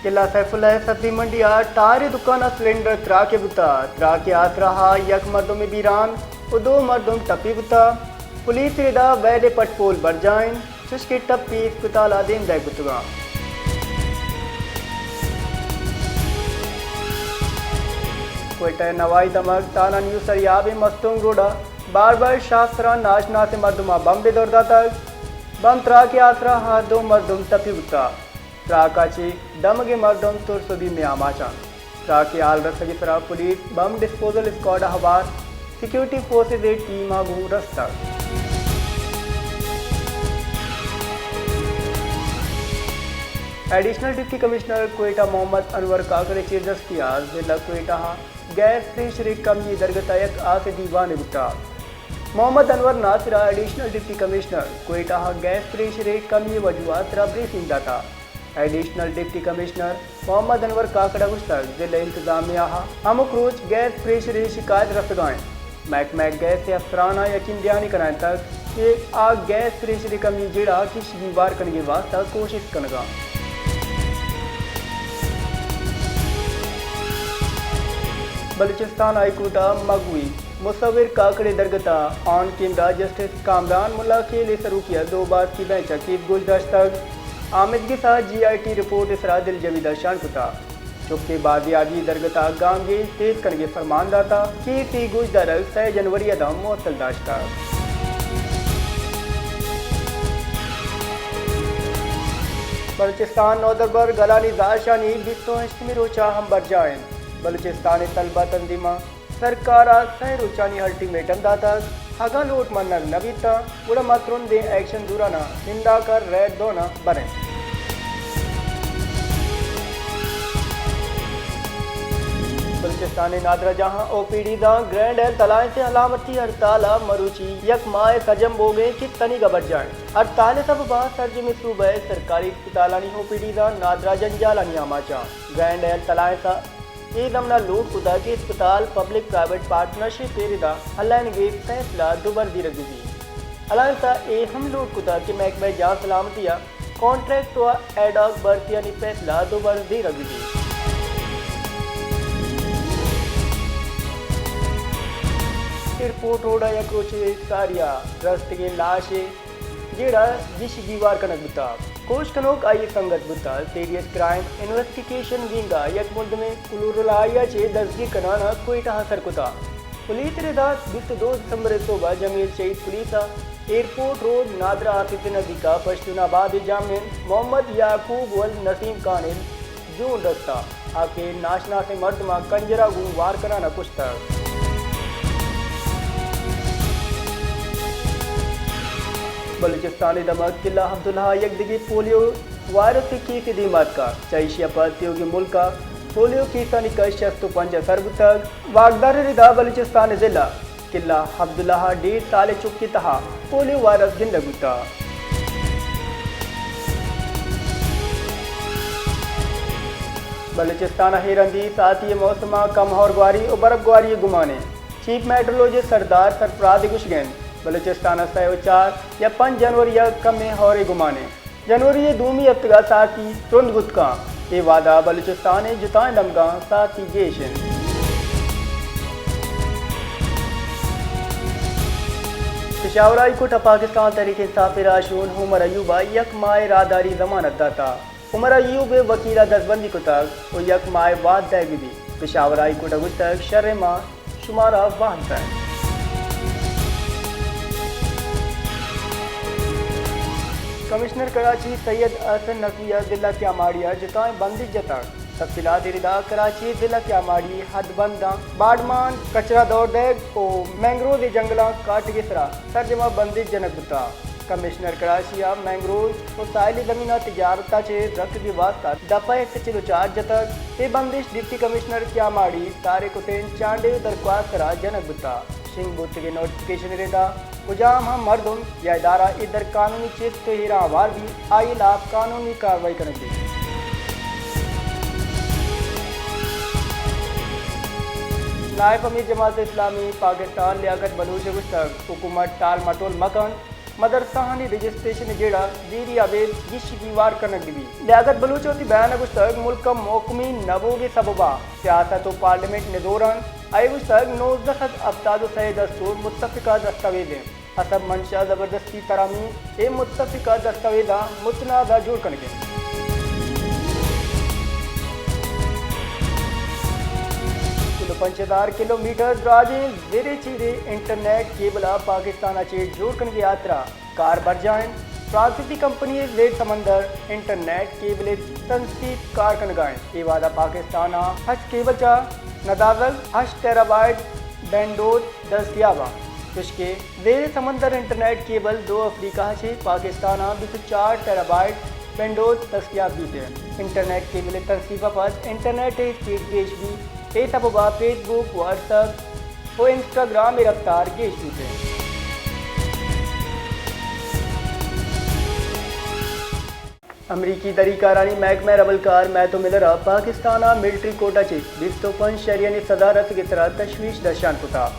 قلعہ سیف اللہ ءِ سبزی منڈی ءَ ٹائر ءِ دکان ءَ سلنڈر تراک ءَ بوتگ۔ تراک ءِ آسراہ ءَ یک مردمے بیران ءُ دو مردم ٹپی بوتگ۔ پولیس ءِ ردا ویل ءِ پٹ پول برجاہ اِنت، چوشکہ ٹپی اسپتال ءَ دیم دئیگ بوتگ اَنت۔ کوئٹہ ءِ نوائی دمگ تالان نیو سریاب ءِ مستونگ روڈ ءَ باربر شاپ سرا ناشناسیں مردماں بمبے دور داتگ۔ بمب تراک ءِ آسراہ ءَ دو مردم ٹپی بوتگ۔ تراک ءَ چہ دمگیں مردم ترس ءُ بیم ءِ آماچ اَنت۔ تراک ءِ ہال رسگ ءِ سرا پولیس، بمب ڈسپوزل اسکواڈ ءِ ہوار سیکورٹی فورسز ءِ ٹیم ءَ گوں رستگ۔ ایڈیشنل ڈپٹی کمشنر کوئٹہ محمد انور کاکڑ ءِ چیردستی ءَ ضلع کوئٹہ ءَ گیس پریشر ءِ کمی ءِ درگت ءَ یک ہاسیں دیوانے بوتگ۔ محمد انور ناصر ءَ ایڈیشنل ڈپٹی کمشنر کوئٹہ ءَ گیس پریشر ءِ کمی ءِ وجوہات ءِ سرا بریفنگ داتگ۔ ایڈیشنل ڈپٹی کمشنر محمد انور کاکڑ ءَ گوشتگ، ضلع انتظامیہ ءَ ہمک روچ گیس پریشر ءِ شکایت رسگ ءَ اِنت۔ محکمہ گیس ءِ افسران ءَ یقین دہانی کنائینتگ کہ آ گیس پریشر ءِ کمی ءِ جیڑہ ءَ کشی وار کنگ ءِ واستہ کوشست کنگ ءَ اَنت۔ بلوچستان ہائی کورٹ ءَ مگوی مصور کاکڑ ءِ درگت ءَ آن کیمرہ جسٹس کامران ملا کیل ءِ سروکی ءَ دو باسکی بینچ ءَ کیس گوش داشتگ۔ آمیدگس ءَ جی آئی ٹی رپورٹ ءِ سرا دلجمی درشان کتگ۔ چک ءِ بازیابی ءِ درگت ءَ گامگیج تیز کنگ ءِ فرمان داتگ۔ کیس ءِ گوشدارگ سئے جنوری ءَ داں معطل داشتگ۔ بلوچستان نودربر گلانی زہرشانی بیست ءُ ہشتمی روچ ءَ ہم برجاہ اِنت۔ بلوچستان ءِ طلبہ تنظیماں سرکار ءَ سئے روچانی الٹیمیٹم داتگ، اگاں لوٹ منگ نہ بیتاں، گڑا ما ترندیں ایکشن زوراں ءُ ننداک ءَ ریڈ زون ءَ بر ایں۔ بلوچستان ءِ نادراہ جاہاں او پی ڈیزاں گرینڈ ہیلتھ الائنس ءِ علامتی ہڑتال ءَ مروچی یک ماہ ءِ سرجم بوگ ءِ کت کنگ ءَ برجاہ اِنت۔ ہڑتال ءِ سبب ءَ سرجمیں صوبہ ءِ سرکاری اسپتالانی او پی ڈیزاں نادراہ جنجالانی آماچ اَنت۔ گرینڈ ہیلتھ الائنس ءَ اے ضمن ءَ لوٹ کتگ کہ اسپتال پبلک پرائیویٹ پارٹنرشپ ءِ ردا ہلائینگ ءِ فیصلہ دوبر زیرگ بہ بیت۔ الائنس ءَ اے ہم لوٹ کتگ کہ محکمہ جان سلامتی ءَ کانٹریکٹ ءُ ایڈ ہاک بھرتیانی فیصلہ دوبر زیرگ بہ بیت۔ ایئرپورٹ روڈ ءَ یک روچے ساری ءَ رستگیں لاش ءِ جیڑہ ءَ گیش گیوار کنگ بوتگ۔ کوش کنوک آئی ءِ سنگت بوتگ۔ C D S crime investigation wing ءَ یک ملزمے کلورلائی ءَ چہ دزگیر کنان ءَ کوئٹہ ءَ سر کتگ۔ پولیس ءِ ردا بیست ءُ دو دسمبر ءِ سہب ءَ جمیل شہید پولیس ءَ ایئرپورٹ روڈ نادرا آفس ءِ نزیک ءَ پشتون آباد ءِ جامین محمد یعقوب ولد نسیم خان ءِ جون رستہ، آ کہ ناشناسیں مردماں کنجرا گوں وار کنان ءَ کشتگ۔ بلوچستان ءِ دمگ قلعہ عبداللہ ءَ یک دگہ پولیو وائرس ءِ کیسے دیم ءَ اتکگ۔ چہ ایشی ءَ پد تیوگیں ملک ءَ پولیو کیسانی کش شست ءُ پنچ ءَ سر بوتگ۔ واکدار ءِ ردا بلوچستان ءِ ضلع قلعہ عبداللہ ءَ ڈیڑھ سال ءِ چک ءِ تہا پولیو وائرس گندگ بوتگ۔ بلوچستان ءَ ہیرندی ساعتی ءِ موسم ءَ کم ہور گواری ءُ برف گواری ءِ گمان اِنت۔ چیف میٹرولوجسٹ سردار سرفراز ءِ گوشگ اِنت بلوچستان ءَ سئے ءُ چار یا پنچ جنوری ءَ کمیں ہور ءِ گمان اِنت۔ جنوری ءِ دومی ہفتگ ءَ ساعتی ترند بوت کنت۔ اے وہد ءَ بلوچستان ءِ جتائیں دمگاں ساعتی گیش اِنت۔ پشاور ہائی کورٹ ءَ پاکستان تحریک انصاف ءِ راہشون عمر ایوب ءَ یک ماہ ءِ راہداری ضمانت داتگ۔ عمر ایوب ءِ وکیل ءَ دزبندی کتگ ءُ یک ماہ ءِ وہد دئیگ بہ بیت۔ پشاور ہائی کورٹ ءَ گوشتگ، شریں ماہ شمارا وہد دئیں۔ کمشنر کراچی سید احسن نقوی ءَ ضلع کیاماڑی ءَ جتائیں بندش جتگ۔ تفصیلات ءِ ردا کراچی ءِ ضلع کیاماڑی ءِ حد بنداں باڈمان، کچرا دور دئیگ ءُ مینگروز ءِ جنگلاں کاٹگ ءِ سرا سرجم ءَ بندش جنگ بوتگ۔ کمشنر کراچی ءَ مینگروز ءُ ساحلی زمین ءِ تجارت ءَ چہ رکگ ءِ واستہ دفعہ یک سد ءُ چل ءُ چار جتگ۔ اے بندش ڈپٹی کمشنر کیاماڑی طارق حسین چانڈیو ءِ درخواست ءِ سرا جنگ بوتگ۔ شنگ بوتگیں نوٹیفکیشن ءِ ردا کجام ہم مردم یا ادارہ اے در قانونی چست ءُ ایراں ہوار بیت، آئی ءِ ہلاپ قانونی کاروائی کنگ بیت۔ نائب امیر جماعت اسلامی پاکستان لیاقت بلوچ ءَ گوشتگ، حکومت ٹال مٹول مہ کنت، مدرسہ آنی رجسٹریشن ء جیڑہ دیری ء ابید گیشی گیوار کنگ بہ بیت۔ لیاقت بلوچ ء وتی بیان ء گوشتگ، ملک ء محکمین نہ بوگ ء سبب ء سیاست ء پارلیمنٹ ندور انت۔ آئی ء گوشتگ، نوزدہ سد ہپتاد ء سئے ء دستور متفقہ دستاویز انت۔ حسب منشا زبردستی ترامیم اے متفقہ دستاویزاں متنازع جوڑ کنگ ء انت۔ چل ء پنچ ہزار کلومیٹر دراجیں زر ء چیریں انٹرنیٹ کیبل ء پاکستان ء چہ جوڑ کنگ ء ہاترا کار برجاہ انت۔ فرانسیسی کمپنی زیر سمندر انٹرنیٹ کیبل ء تنصیب کار کنگ ء انت۔ اے وہد ء پاکستان ء ہشت کیبل چہ ندازگ ہشت ٹیرابائٹ بینڈوت دستیاب انت، چوشکہ زیر سمندر انٹرنیٹ کیبل دو افریقہ ء چہ پاکستان ء بیست و چار ٹیرابائٹ بینڈوت دستیاب بیت۔ انٹرنیٹ کیبل ء تنصیب ء پد انٹرنیٹ ء اسپیڈ گیش بیت، اے سبب ء فیس بک، واٹس ایپ، و انسٹاگرام ء رفتار گیش بوتگ۔ امریکی دریکارانی محکمہ ء ربلکار میتھو ملر ء پاکستان ء ملٹری کورٹ ء چہ بیست و پنچ شہریانی سزا رسگ ء سرا تشویش درشان کتگ۔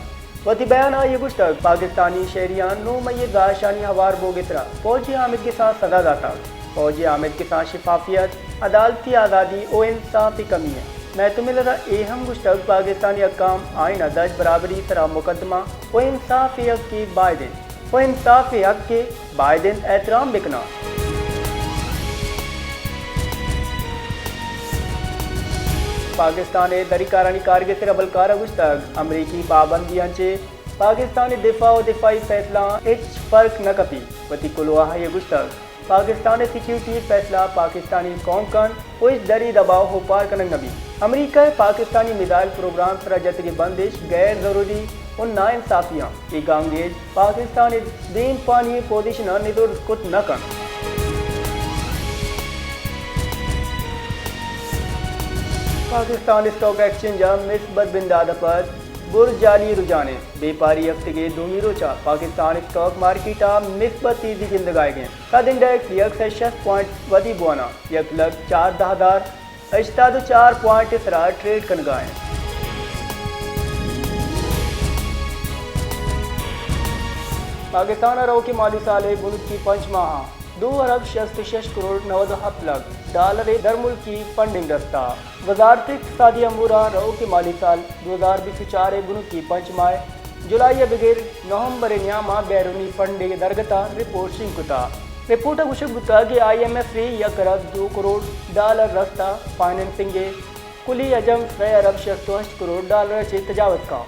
وتی بیان ء آئی ء گوشتگ، پاکستانی شہریاں نو مئی ء زاہ ء شانی ہوار بوگ ء سرا فوجی آمدگساں سزا داتگ۔ فوجی آمدگساں شفافیت، عدالتی آزادی و انصاف ء کمی انت۔ میتھو ملر ء اے ہم گوشتگ، پاکستانی حکام آئین ء دژ برابری سرا مقدمہ و انصاف ء حق ء باید انت و انصاف ء حق ء باید انت احترام بکناں۔ پاکستان ء دریکارانی کارگس ء ربلکار ء گوشتگ، امریکی پابندیاں چہ پاکستان ء دفاع و دفاعی فیصلہاں ہچ فرق نہ کپیت۔ وتی کلوہ ء گوشتگ، پاکستان ء سیکیورٹی فیصلہ پاکستانی قوم کنت و ہچ دری دباؤ ہوپار کنگ نہ بیت۔ امریکہ ء پاکستانی میزائل پروگرام سرا جتگیں بندش غیر ضروری و ناانصافی انت۔ اے گامگیج پاکستان ء دیم پانی ء پوزیشن ء ندر کت نہ کنت۔ پاکستان اسٹاک ایکسچینج ء مثبت بندات ء پد برجالی رجحان انت۔ بیپاری ہفتگ ء دومی روچ ء پاکستان اسٹاک مارکیٹ ء مثبت تیزی گندگ ء آیگ ء انت۔ سد انڈیکس یک سئے شست پوائنٹ ودی بوان ء یک لکھ چاردہ ہزار ہشتاد و چار پوائنٹ ء سرا ٹریڈ کنگ ء انت۔ پاکستان ء روکیں مالی سال ء بنکی پنچ ماہ ء دو ارب شست و شش کروڑ نود و ہپت لکھ ڈالر ء درملکی فنڈنگ رستہ۔ وزارت اقتصادی امور ء روکیں مالی سال دو ہزار بیست و چار ء بنکی پنچ ماہ ء جولائی ء بگر نومبر ء نیام ء بیرونی فنڈ ء درگت ء رپورٹ شنگ کتہ۔ رپورٹ ء گوشگ بوتگ کہ آئی ایم ایف ء یک ارب دو کروڑ ڈالر رستہ، فنانسنگ ء کلی حجم سئے ارب شست و ہشت کروڑ ڈالر ء چہ تجاوز کاں۔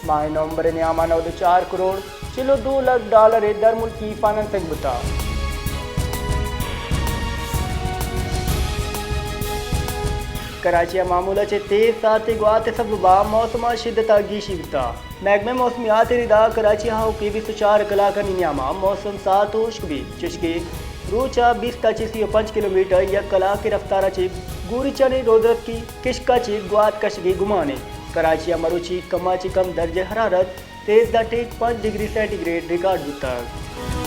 ماہ نومبر ء نیام ء نود و چار کروڑ چل و دو لکھ ڈالر ء درملکی فنانسنگ بوتہ۔ کراچی ء معمول ء چہ تیز ساعتی گوات ء سبب ء موسم ء شدت ء گیشی بوتہ۔ محکمہ موسمیات ء ردا کراچی ء آؤکیں بیست و چار کلاکانی نیام ء موسم ساعت ہشک بیت، چشکہ روچ ء بیست ء چہ سی و پنچ کلومیٹر یک کلاک ء رفتار ء چہ گوریچانی رودرتکی کشک ء چہ گوات کشگ ء گمان انت۔ کراچی ء مروچی کم ء چہ کم درجہ حرارت سیزدہ ٹیک پنچ ڈگری سینٹی گریڈ ریکارڈ بوتگ۔